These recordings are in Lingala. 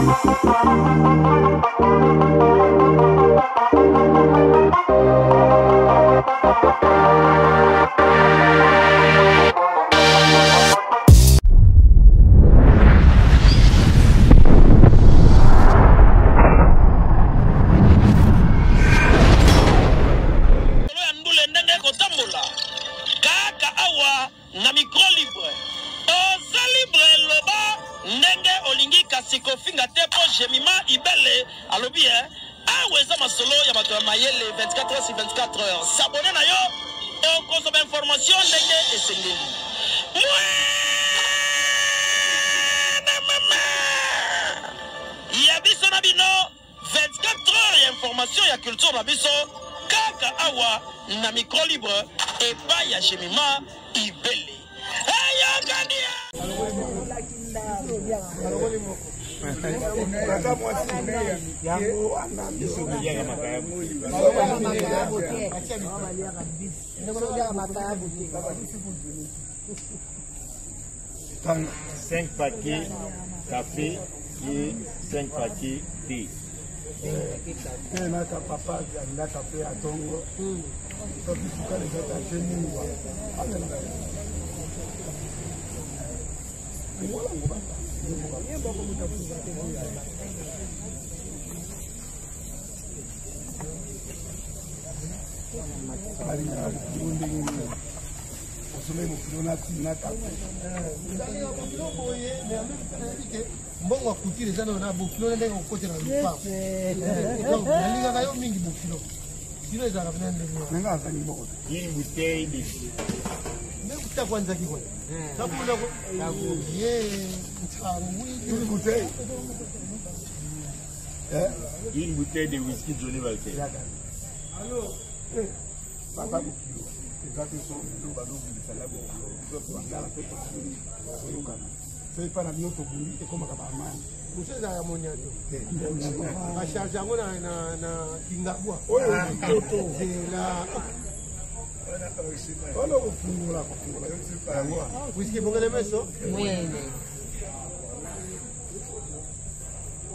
Ya ndule ndenge ekotambola kaka awa na micro libre. Oza libre, loba ndenge olingi, kasi kofinga te, mpo Jemima Ibele alobi e awa eza masolo ya bato ya mayele. 24 heures sur 24 heures, s'abonner na yo, okozwa bainformation ndenge esengeli. Mwana mama ya biso na bino, 24 heures ya information ya culture na biso kaka awa na micro libre epai ya Jemima Ibele. Eyokani. Biso toliaka makayabu. 5 paquets café et 5 paquets thé. Te naka papa alingaka mpe ya ntongo, soki sukali eza te, atie mungwa, amelaka. Balingaka bokilo ndenge nini? Osomei bokilo na ti na kafe. Nalingaka bokilo boye, mais en même temps nayebi ke mbongo ya couture eza nano na bokilo na ndenge kokotela na lupango. Donc nalingaka yo mingi bokilo, sino ezalaka pena ndenge wana. Ndenge azangi mbongo te. Une bouteille de nde kutakwanzaki kwana takunda ko ye ntangu. Une bouteille. Une bouteille de whisky Johnny Walker. Baza bokilo eza te, so lelo bazobundisa bokilo, biso tobangala mpe tosili koyokana. So epai na bino tobundi, ekomaka baamani. Mosu ezalaka moniato, bacharge yango na Kingabwa. Oyo toto. Zela. Wana kofungola kofungola yango wana. Whisky bongele meso.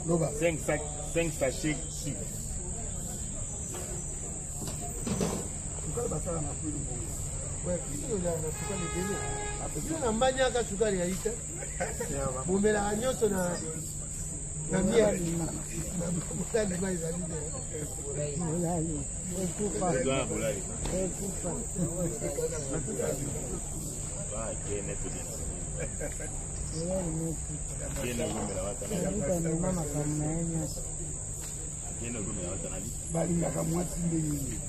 Loba. 5 sacs, 5 sachets sucre. Sukali basala na kwili bongo. Biso tozalaka na sukali ebele. Bino na mbaniaka sukali ya ita, bomelaka nyonso na miel. Molalima ezali te. Doit bolali. Ba kene to bien. Kene gomela wata na. Kene gomela wata na. Balingaka mwasi ndenge nini?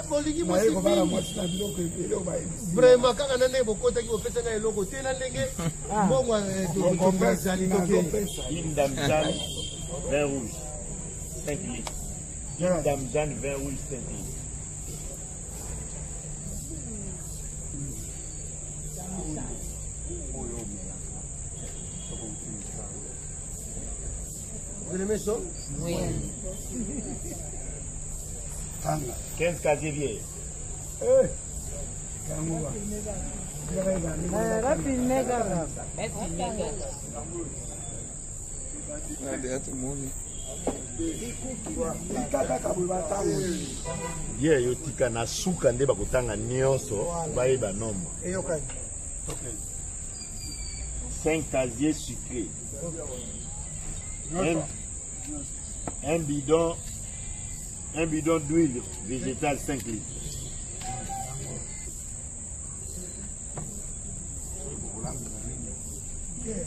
Bolingi Naye mwasi kobala mingi. mwasi na biloko ebele oyo bayebisi. Vraiment, kaka na ndenge bokotaki, bopesa ngai eloko te, na ndenge mbongo ezali toke. Nazopesa. Une dame Jeanne, vin rouge, 5 litres. Une dame Jeanne, vin rouge, 5 litres. Oyo omelaka soko outi mosala. Bongele meso. Tanga. 15 casiers vierges. Eh, yango wana. Bafilme kaka. Tika kaka boye, batango. Ye yo tika na suka nde bakotanga nyonso, bayeba nombre. Eyokani. 5 casiers sucrés. Un bidon d'huile végétale 5 litres.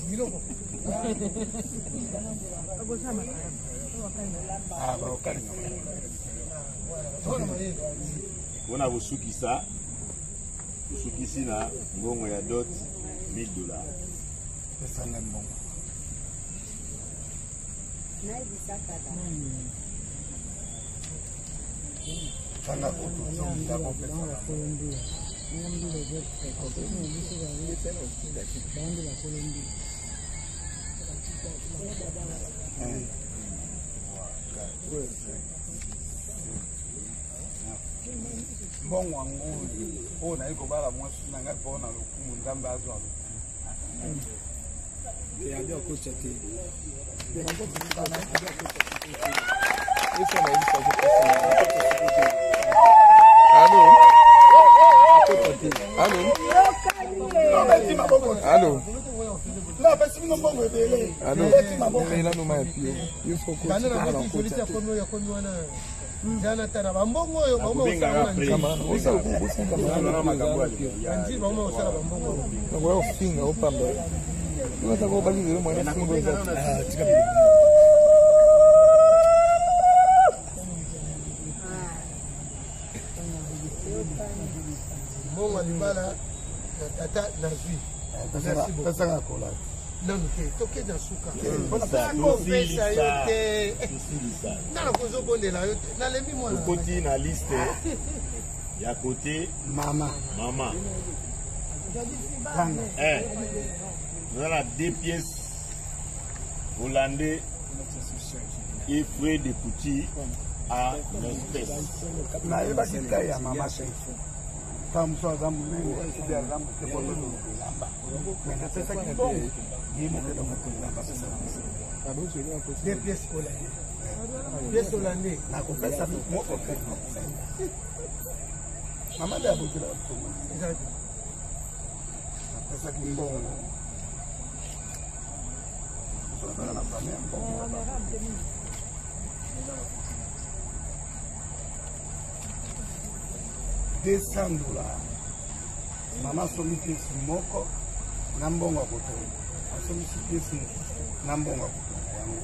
Biloko. Ah, bakokalinga. Mpona kosukisa, tosukisi na mbongo ya dot, 1000 $. Esanga mbongo. Tanga koto ozonda kopesa. Un, trois, quatre, cinq, six, sept, huit, neuf. Mbongo yango oyo naye kobala mwasi na ngai mpo na lokumu, Nzambe azwa lokumu. Yabi akotya te. Allô? Allô? Allô? Napesi bino mbongo ebele. Allô? Mela no mai pio. Yo soko Banda na koti solisi akomi oyo akomi wana jana tana bambongo oyo bango Nakobengaka kosala après. banjili bango kosala bambongo oyo. Nakoya kofinga opamba. Yo ata ko bali lelo mwana fingo eza. Mbongo ya libala na tata nazwi. Merci beaucoup. Pesaka kola. Nanu te, tokende na suka. Tosilisa. Nakopesa yo te. Tosilisa. Nga nakozobondela yo te, nalembi mwana. Tokoti na liste ya kote Mama. Mama. Kanga. Un. Toza na deux pièces hollandais et frais de couture à l'espèce. Nayebaki taille ya mama te. Ntango mosusu aza monene, soki aza moke, po tozoluka elamba. Me napesaki mbongo ye moko eloko elamba apesaka biso. Deux pièces hollandais, pièce hollandais. Nakopesa moko te. Mama nde abotelaka biso. Eza te. Napesaki mbongo. Mosusu azala na famille ya mbongo. $200. Mama asombi pièce moko na mbongo ya kotonga, asombisi pièce mosusu na mbongo ya kotonga yango.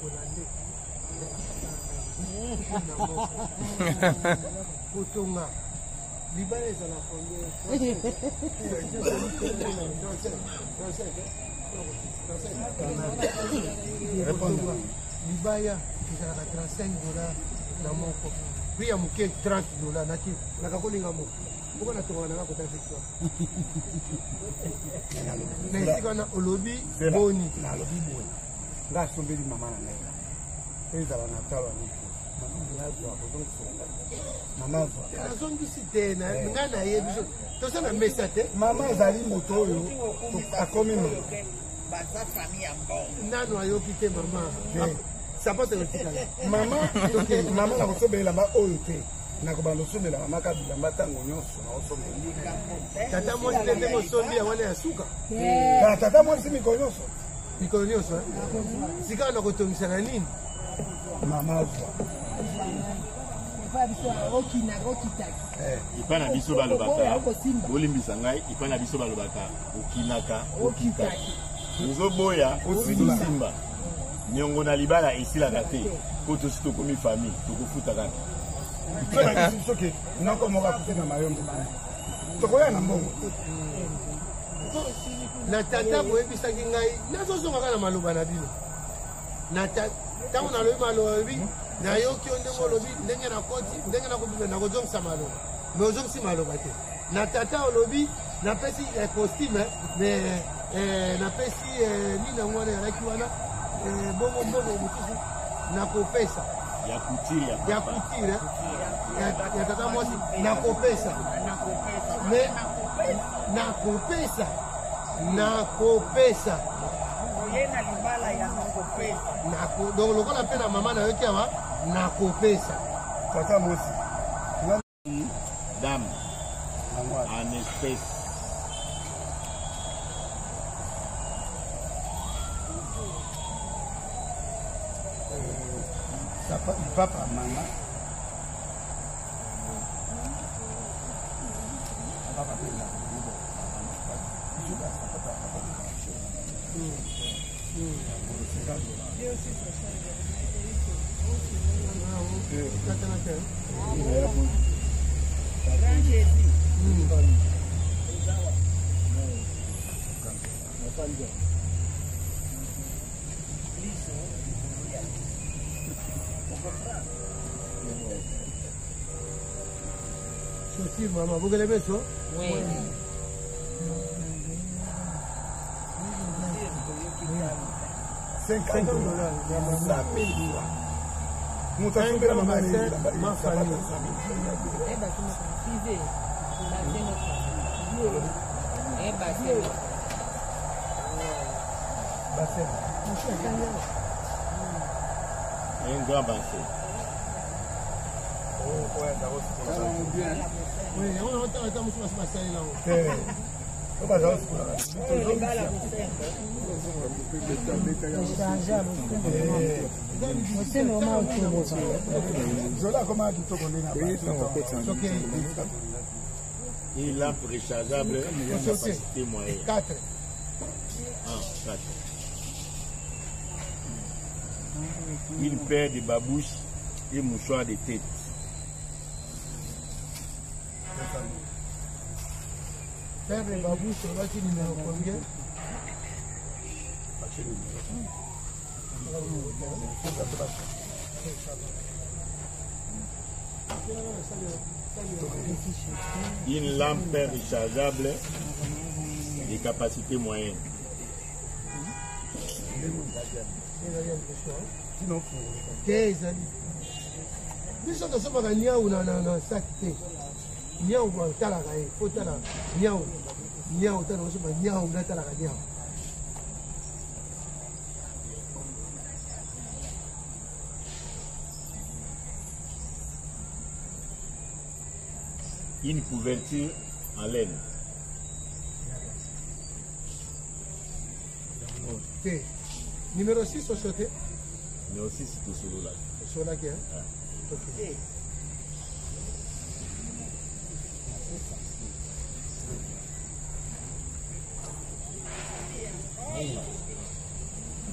Hollandais kotonga libala ezala combien? Kotonga libaya ezalaka $35 na moko, prix ya moke $30. Naki nakakolinga moko moko natongaka nanga kota Victoire na esika wana olobi boni. Nalobi boye, nga asombeli mama na ngai, ezala na talo ya miko. Mama nde azwa, kozongisela ngai, mama azwa. Nazongisi te, ngai nayebi so toza na mesa te. Mama azali moto oyo akomi mama. Baza famille ya mbongo. Nano ayoki te mama. Te. Sapato ekotikala. Mama, mama, nakosombela elamba oyo te, nakobanda osombela mama ka bilamba ntango nyonso naosombela. Tata mwasi te, ndenge osombi ya wana ya suka. Kaka tata mwasi mikolo nyonso. Mikolo nyonso, eh? Sika na kotongisa na nini? Mama azwa. Epai na biso balobaka, bolimbisa ngai, epai na biso balobaka okinaka okitaki, ozoboya osimba niongo na libala esilaka te, po tosi tokomi famille, tokofuta kaka. So nayebisi biso ke noko moko akuti na mayombo, tokoya na mbongo. Na tata boyebisaki ngai nazozonga kaka na maloba na bino. Na ntango nalobi maloba, olobi nayoki yo ndenge olobi, ndenge nakoti, ndenge nakobima, nakozongisa maloba, mais ozongisi maloba te. Na tata olobi napesi costume, mais napesi nini yango wana ezalaki wana, bongo mbongo mosusu nakopesa. Ya couture ya ya papa. Couture ya tata mwasi nakopesa, mais nakopesa, nakopesa. Oye na libala ya nakopesa. Nako, donc lokola mpe na mama nayoki awa nakopesa. Tata mwasi. Dame yango wana. En espèce. Lipapa ya mama, papa mpe ezalaka bongo. Biso basapata ya papa yango $50. Katana te. Grand Jésus. Chaussure mama bokele beso. Oui. 50 dollars, 100 000 francs. Moto asombela mama na ye elamba sapato ya 100 000. Bassin. Un grand bassin. Une lampe rechargeable, capacité moyenne. 4. 1, 4. Une paire de babouches et mouchoirs de tête. Paire de babouches, on va numéro combien? Une lampe rechargeable de capacité moyenne. Biso tosombaka niau na sac te. Niau otalaka ye, fo tala niau. Niau tala osomba niau, natalaka niau. Une couverture en laine. Te. Numéro 6 osote. Numéro 6 tosolola. Tosololaki, hein? Ok.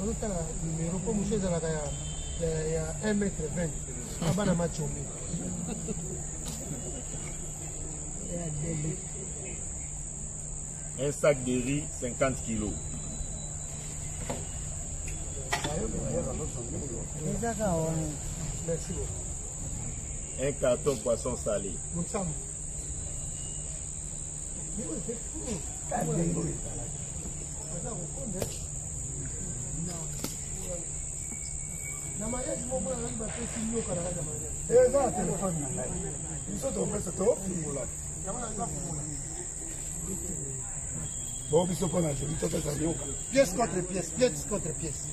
Ozotala numéro mpo mosu ezalaka ya 1 mètre 20 na bana macombe. Un sac de riz 50 kilos. Merci beaucoup. Un carton poisson salé. Eza na telefone na ngai, biso topesa tofungola bo biso mpo na joli topesa nyoka. Pièce contre pièce, pièce contre pièce.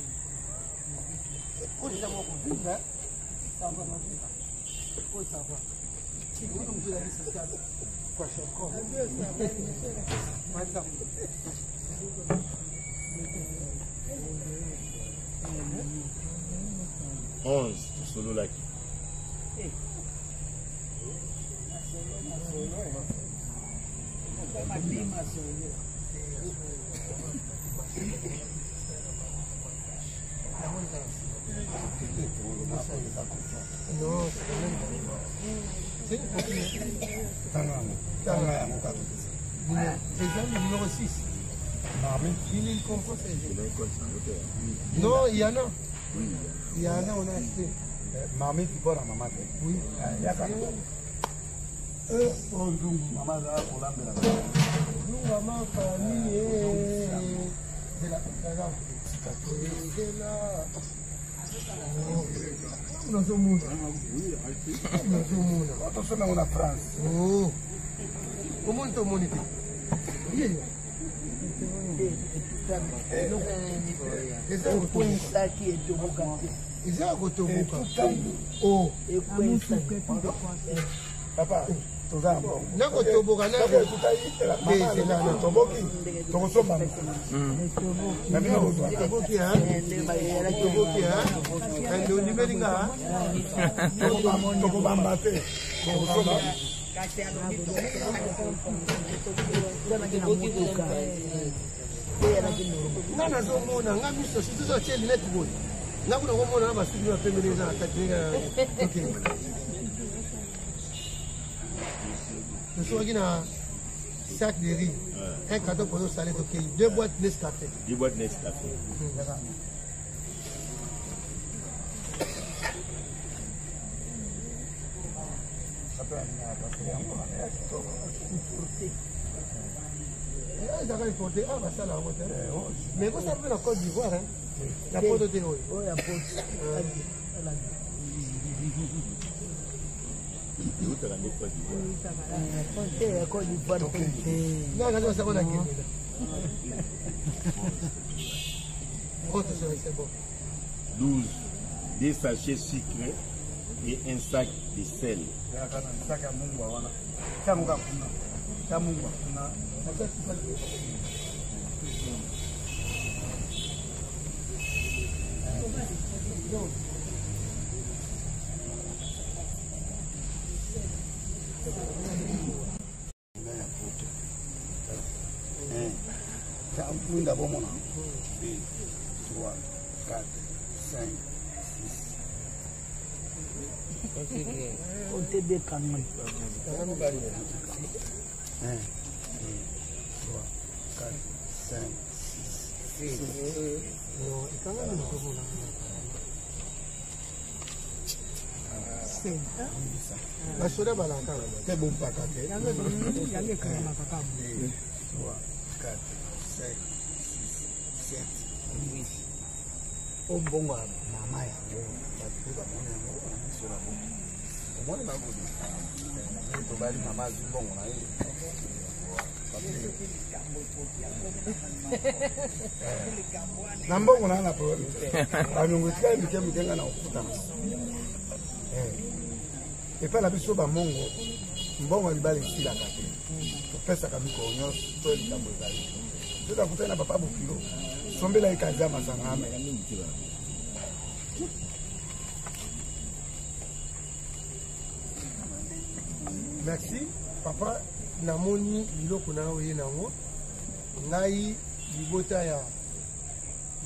Oyo eza moko vivre, ça va, oyo ça va. Oyo mosusu ezali social question encore. Maintenant. 11 tosololaki. Non, c'est quand même. C'est une copie. Tanga yango kaka topesa. Eza numéro 6. Marmite. Il comprend ça. Non, il y en a. Il y en a, on a acheté. Marmite mpo na mama te. Oui. Yaka oyo nzungu mama azala kolambela. Nzungu ma famille. Zela, zela. Nazomona. Nazomona. Tosomba yango na France. Oh. Omoni to omoni te. Yeyo. Ekweisaki etoboka te. Eza ya kotoboka. Oh. Ekweisaki. Papa, toza na mbongo. Nakotoboka na toboki, tokosomba na bino kozwa. Toboki, toboki, ande ondimeli nga. Tokobamba te, tokosomba. Nga nazomona nga miso surtout atie lunette boye, nga kuna komona na basuki na pembeni eza na kati. Ok, tosokaki na sac de riz, un carton poisson salé, tokei deux boîtes Nescafé. Deux boîtes Nescafé. Ezalaka importe ah basala yango te. Mais kosala mpe na Côte d'Ivoire hein. Ya poto te oyo. Oyo ya poto. Eutaka nde Côte d'Ivoire. Te ya Côte d'Ivoire te. Nga kaza basako na kende. Oh, c'est bon. 12. Des sachets sucrés et un sac de sel. Sac ya mungwa wana. Tango ka kuna. Ta mungwa kuna. Mwinda bomona 2 3 4 5 6. Comptez bien quand même. 1 2 3 4 5 6 7. Non, ekangami nazomona. Basoda balaka te bompaka te. Yango ekangamaka kaka. 2 3 4 5 6 7 8. O mbongo ya mama yango bato mpe bamoni yango na miso na bo omoni bagodi tobali mama azwi mbongo na ye. Na mbongo na na problème te, baniongo etikali mike mike, ngai na kokutana epai na biso bamongo. Mbongo ya libala esilaka te, topesaka mikolo nyonso to likambo ezali. So takutani na papa bokilo, sombela ye kazi ya masanga ame. Merci papa, namoni biloko na oye nango. Ngai libota ya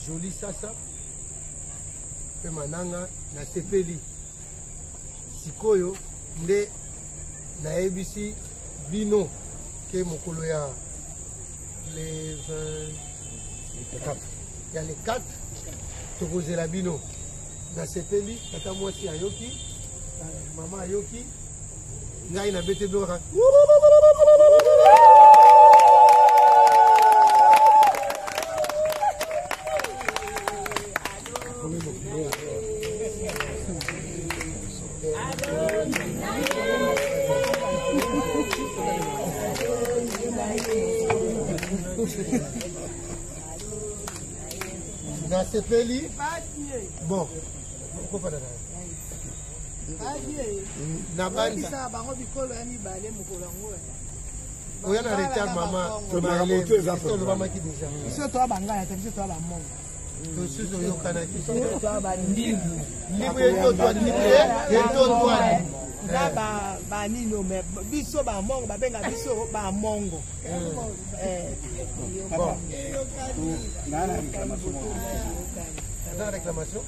Joli Sasa mpe Mananga, nasepeli. Sikoyo nde nayebisi bino ke mokolo ya le 24 ya le 4 tokozela bino. Nasepeli, tata mwasi ayoki, mama ayoki, ngai nabete bino kaka. Nasepeli. Bon, okofanda na na bandi bango bikolo ya mibale mokolo yango. Oya na retard mama, olobamaki déjà. Biso toya bangala te, biso toya bamongo. Tosusu oyokanaki. Biso toya bandibu. Ndibu etotwani, ndibu etotwani. Na banino me biso bamongo, babenga biso bamongo. Bon, naa na réclamation moko. Aza na réclamation,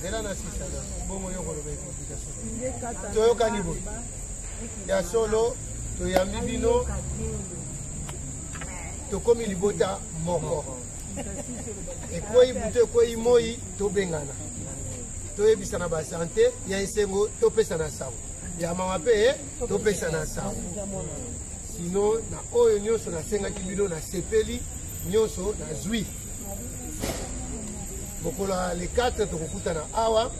zela na sisana bongo yo koloba explication. Toyokani boye ya solo, toyambi bino, tokomi libota moko. Ekwei butu, ekwei moi, tobengana, toyebisana basante ya esengo, topesana sango ya mama mpe topesana sango. Sino na oyo nyonso nasengaki bino, nasepeli, nyonso nazwi. Mokolo ya le 4 tokokutana awa.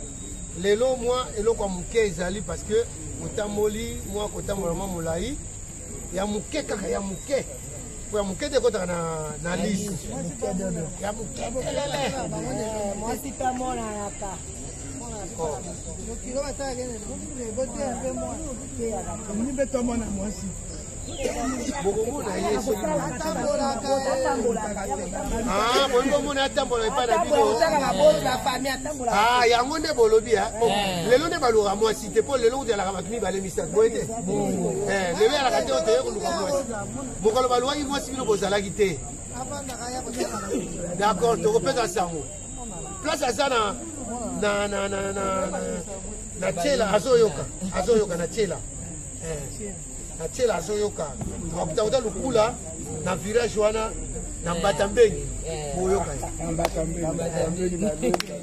Lelo mwa eloko ya moke ezali parce que otamboli mwa kotambola mwa molai ya moke, kaka ya moke, po ya moke te ekotaka na liste ya moke telele. Mwasi mpe amonanaka. Mokilo basalaka Ni mpe tomona mwasi. Bokomona ye soki bolingi omona atambola epai na bino. Yango nde bolobi lelo nde baluka mwasi te, mpo lelo kutu yalaka bato mibale misato boye te. Lelo yalaka te, otoye koluka mwasi. Mokolo balukaki mwasi, bino bozalaki te. D'accord, tokopesa sango place aza na na na na na na tiela, azoyoka, azoyoka na tiela, na tiela azoyoka. Tokakuta kuta lukula na virage wana na Mbata Mbengi, boyoka.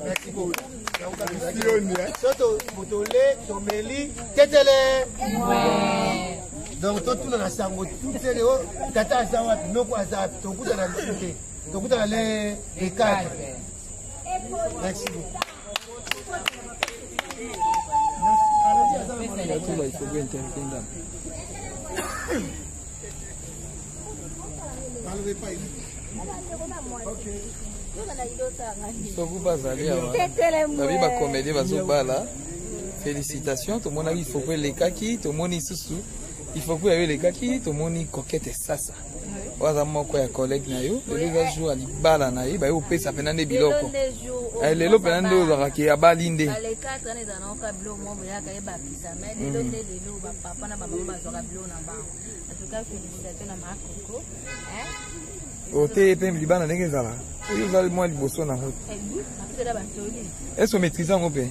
Merci beaucoup. So tole tomeli tetele. Donc totuna na sango tutsele o tata aza wapi, noko aza wapi, tokutana lisusu te, tokutana le 4. Merci beaucoup. Soki bazali awa babi bacomédien bazobala, félicitation. Tomonaki ifoko elekaki, tomoni lisusu ifoko yayo elekaki, tomoni Coquette Sasa oyo aza moko ya collègue na yo. Lelo eza jour ya libala na ye, baye kopesa mpena nde biloko. Lelo mpena nde ozwaka ke abali nde. Le 4 wana ezala naoka biloko moko boyaka ebakisa, mais lelo nde lelo bapapa na bamama bazwaka biloko na bango. En tout cas, félicitation na Makoko. Ote mpe libala ndenge ezala oyo oza mwa liboso nango, apesela batoli. Ese omaîtrise yango mpe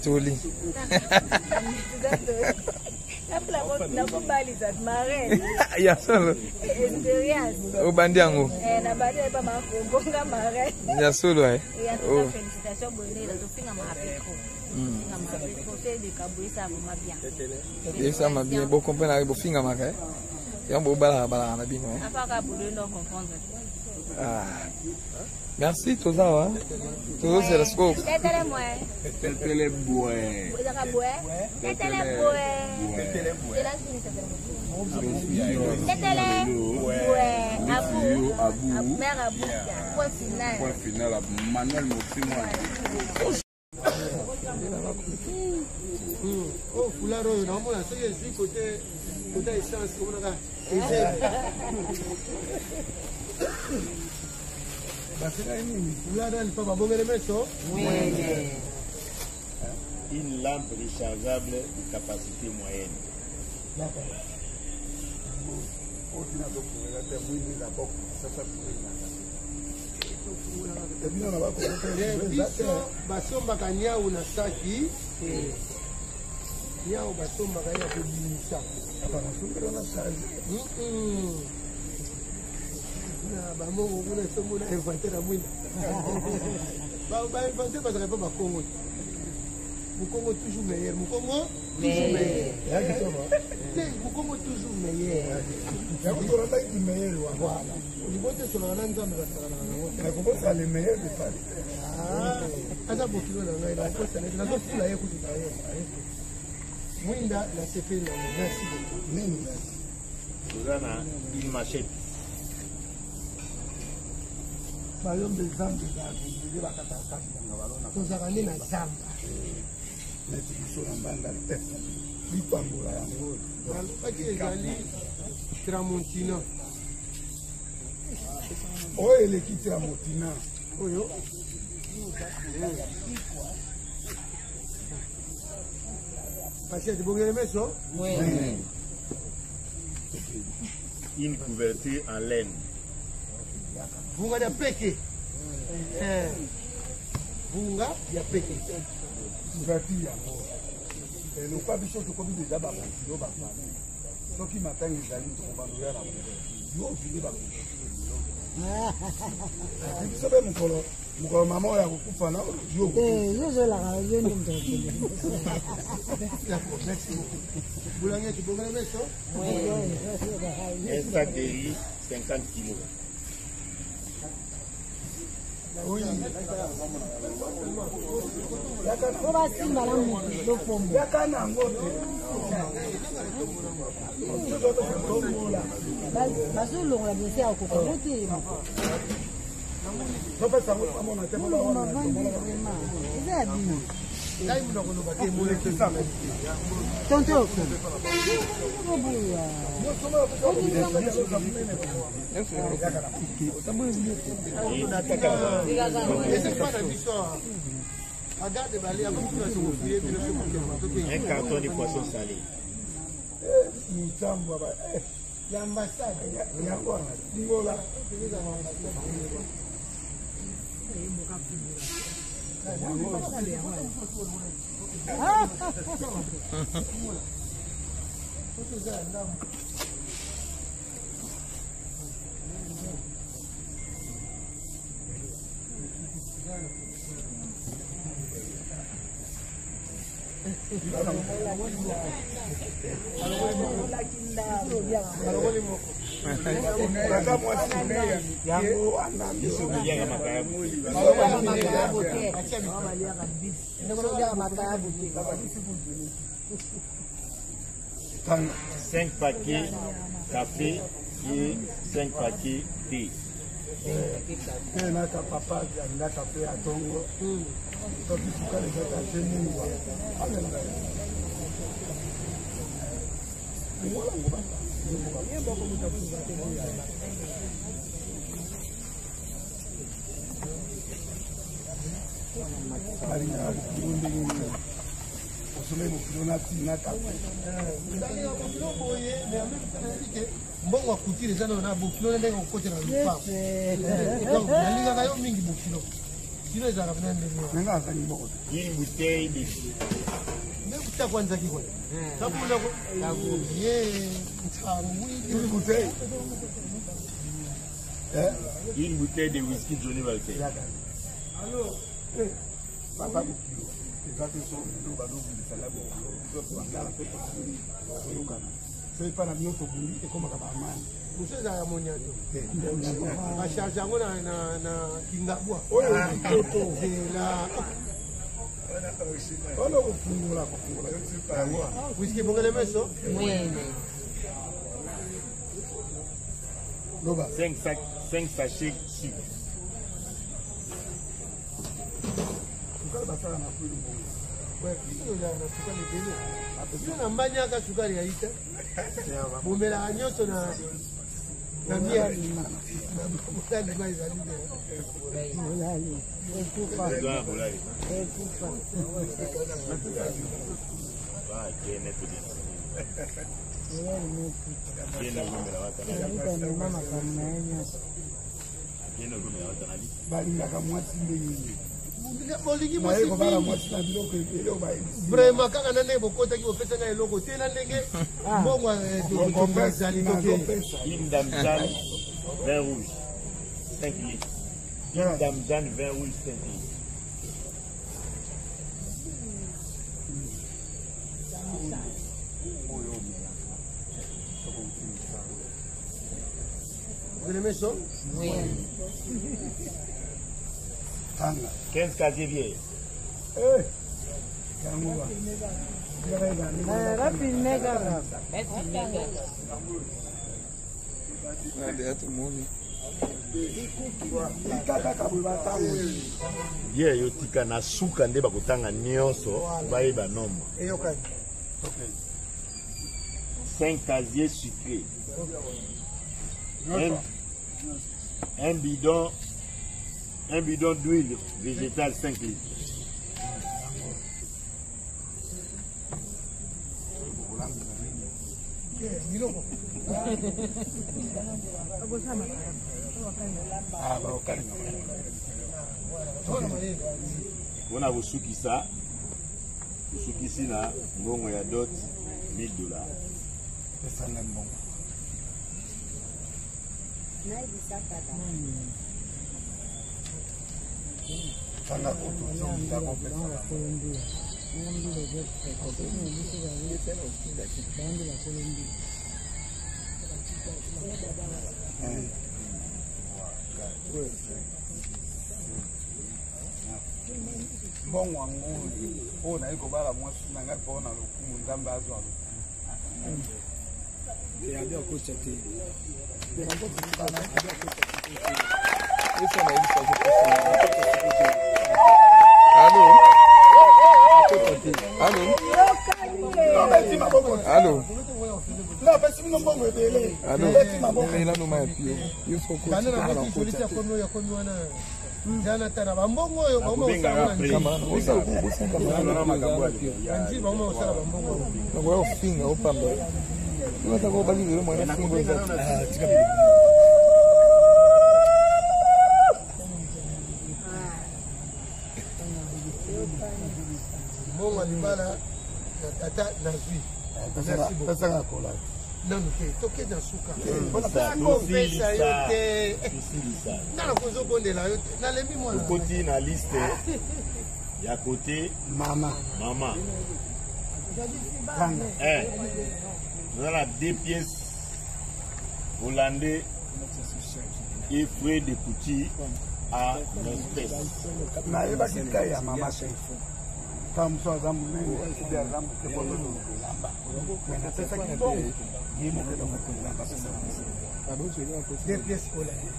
toli? Nakobalisa marin. Ya solo? Expérience. Obandi yango? Nabandi epa Makongo, nga marin. Ya solo eh? Et en tout cas, félicitation. Boye tofinga mabe trop, tofinga mabe trop so eleka boye, esala vraiment bien. Esama bien, bocomprendre, bofingamaka yango, bobalaka balaka na bino. Afaka boye no comprendre. Ah. Merci, toza wa tozozela sikoyo. Tetele mwe. Tetele bwe. Ezaka bwe, tetele bwe. Tetele bwe. Abu. Abu. Mère Abu, point final. Point final, Manuel Mosimwa. Oyo foulard oyo naomona soki ezwi kote kota essence, omonaka eze basekaki nini, foulard alipa babongele meso. Une lampe rechargeable de capacité moyenne. Oyo tina tofungola te, mwindu eza boko sasa fungola ebino na bakongo. Biso basombaka niau na saki, niau basombaka ye ya kobimisa. Nasombela na charge. Na bamongo kuna esomona inventaire ya mwinda, bainventaire bazalaka mpe bakongo te. Mokongo toujours meilleur, mokongo toujours meilleur. Ya kitoko. Te, mokongo toujours meilleur. Yango tolandaki meilleur wana. Voilà, olingo te solaka na Nzambe, basakanaka nango te. Nakokosa le meilleur de Paris. Ah, aza bokilo na ngai, nakosala ete nazofula ye kutu na ye mwinda, nasepeli nango. Merci beaucoup. Nini? Toza na une machette. Bayombe zamba ezalaka ebele, bakataka kati nanga balona. Tozalaka nde na zamba. Neti biso na mbanda te, lipambola yango. Balobaki ezali tramontina. Oyo eleki tramontina. Oyo pasiete bongele meso. Une couverture en laine. Vunga ya peke. Vunga ya peke. Couverture yango elokwa biso tokomi deja bakokilo bafamille, soki matanga ezali tokobanoya na yo vile bacouverture biso mpe mokolo mokolo mama oyo akokufa na yo. Yozolaka yo nde moto akokende. D'accord, merci beaucoup. Boulangeti bongele meso. Un sac de riz, 50 kilos. Oui. Po basimba na motu lopombo. Yaka nango te, tombola. Bazolongola bese ya kokango te. Topesa yango amona te. Bolongo bavandi vraiment eza ya bino. Ngai mutu akoloba te, molekesa. Tonto oboya. Eza epa na biso agarde bale akomi kuna sokofuye bino sokokema. Un carton de poisson salé. Mitambwa Ya ambassade. Yango wana ngola. Eza ya ndambo. Alongoli moko. Tata mwasi yango wana. Biso toliaka makayabo. Makayabo te, baliaka makayabo te. 5 paquets café et 5 paquets thé. Te naka papa alingaka mpe ya ntongo, soki sukali ezaki ate mungwa amelaka. Balingaka bokilo ndenge nini? Osomei bokilo na ntina kafe. Nalingaka bokilo boye, mais en même temps nayebi ke mbongo ya couture eza nano na bokilo na ndenge kokotela lupango. Donc nalingaka yo mingi bokilo. Kilo ezalaka pena ndenge wana. Ndenge azangi mbongo te. Une bouteille de Nde kuta kwanzaki kona. Tabula ko. Ye ntangu. Une bouteille. Une bouteille de whisky Johnny Walker. Papa bokilo eza te, so lelo bazobundisanga bokilo, biso tobandala mpe tosili koyokana. So epai na bino tobundi, ekomaka bamani. Mosu ezalaka moniato. Bacharge yango na Kingabwa. Oyo toto. Zela. Wana kofungola kofungola yango wana. Whisky bongele meso. Loba. 5 sacs, 5 sachets sucre. Sukali basala na kwili mbongo. Biso tozalaka na sukali ebele. Bino na mbaniaka sukali ya ita. Bomelaka nyonso na miel. Bolali ma ezali te. Bolali ekufa. Besoin ya bolali. Ekufa. Ba kene to. Bolali mekufa. Kene gomela wata. Ezali makambo na ye nyonso. Kene gomela wata na li. Balingaka mwasi ndenge nini? Bolingi Naye mwasi kobala mingi. mwasi na biloko ebele oyo bayebisi. Vraiment kaka na ndenge bokotaki, bopesa ngai eloko te, na ndenge mbongo ezali toke. Nazopesa. Une dame Jeanne, vin rouge, 5 litres. Une dame Jeanne, vin rouge, 5 litres. Oyo omelaka soko outi mosala. Bongele meso. Tanga. 15 casiers bière. Eh, yango wana. Bafilme kaka. Nadeya tomoni. Tika kaka boye batango. Bière yo tika na suka nde bakotanga nyonso bayeba nombre. Eyokani. 5 casiers sucrés. Un bidon d'huile végétale 5 litres. Biloko. Ah, bakokalinga. Mpona kosukisa, tosukisi na mbongo ya dot 1000 $. Pesanga mbongo. Nayebisa kaka. Tanga kutu ozongisa kopesa. Bakolombia mbila biso bandi bakolombia. Un, trois, quatre, cinq, six, sept, huit, neuf, dix. Mbongo yango oyo naye kobala mwasi na ngai mpo na lokumu, Nzambe azwa lokumu. Yabi akotya te. Esa nayebisaki. Allo, allo. Obeti maboko. Allo. Napesi bino mbongo ebele. Allo. Obeti maboko. Mela no mai ya pio yo soko. Banda na boti jolisi akomi oyo akomi wana zana tana bambongo oyo bauma kosala na nzili, bauma kosala bambongo oyo. Nakoya kofinga opamba atako obaki lelo mwana fingo eza. Mbongo ya libala na tata nazwi. Merci beaucoup. Pesaka kola. Nanu te, tokende na suka. Tosilisa. Nakopesa yo te. Tosilisa. Nga nakozobondela yo te, nalembi mwana. Tokoti na liste ya kote mama. Mama. Toza na deux pièces hollandais et frais de couture à l'espèce. Nayebaki taille ya mama te, ntango mosusu aza monene soki aza moke po tozoluka elamba, mais napesaki mbongo ye moko eloko elamba. Deux pièces hollandais,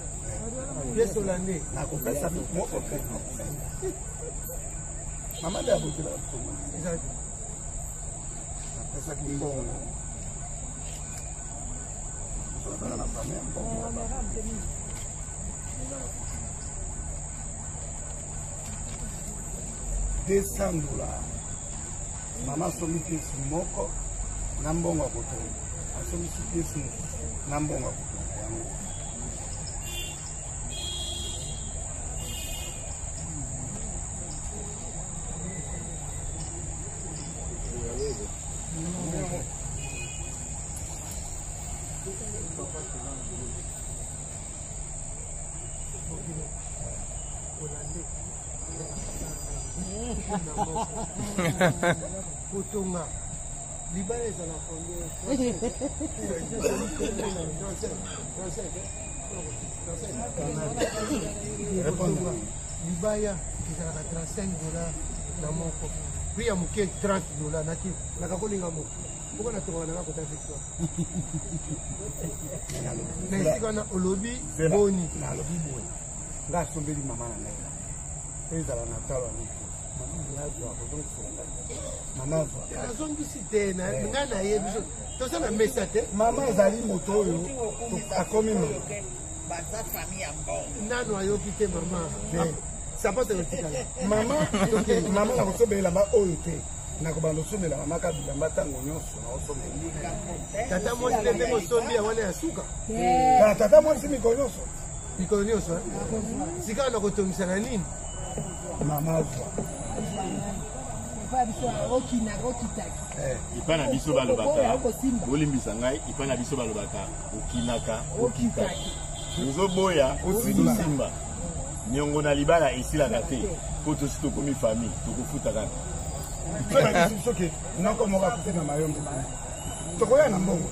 pièce hollandais. Nakopesa moko te, mama nde abotelaka biso. Napesaki mbongo, tozala na famille ya mbongo. $200, mama asombi pièce moko na mbongo ya kotonga, asombisi pièce mosusu na mbongo ya kotonga yango. Kotonga libala ezala combien? Libaya ezalaka $35 na moko, prix ya moke $30. Naki nakakolinga moko moko natongaka nanga kota Victoire na esika wana. Olobi boni? Nalobi boye, nga asombeli mama na ngai, ezala na talo ya miko, mama azwa kozongisela ngai, mama azwa. Nazongisi te, ngai nayebi so toza na mesa te. Mama azali moto oyo akomi mama. Baza famille ya mbongo. Nano ayoki te mama sapato ekotikala. Mama, mama, nakosombela elamba oyo te, nakobanda osombela mama ka bilamba ntango nyonso naosombela. Tata mwasi nde ndenge osombi ya wana ya suka. Kaka tata mwasi mikolo nyonso. Mikolo nyonso sika nakotongisa na nini? Mama azwa. Epai na biso balobaka, bolimbisa ngai, epai na biso balobaka okinaka okitaki, ozoboya osimba. Niongo na libala esilaka te, po tosi tokomi famille, tokofuta kaka. Soki noko moko akuti na mayombe, tokoya na mbongo.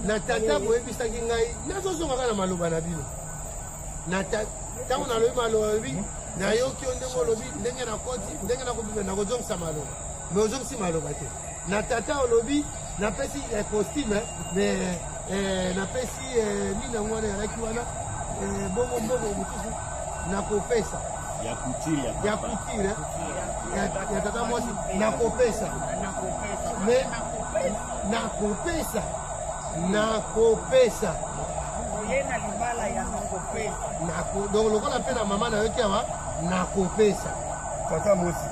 Na tata boyebisaki ngai, nazozonga kaka na maloba na bino. Ntango nalobi maloba, olobi nayoki yo ndenge olobi, ndenge nakoti, ndenge nakobima, nakozongisa maloba, mais ozongisi maloba te. Na tata olobi napesi costume, mais napesi nini yango wana ezalaki wana bongo, mbongo mosusu nakopesa. Ya couture. Ya couture ya tata mwasi nakopesa, mais nakopesa, nakopesa. Oye na libala ya nakopesa. Donc lokola mpe na mama nayoki awa nakopesa. Tata mwasi.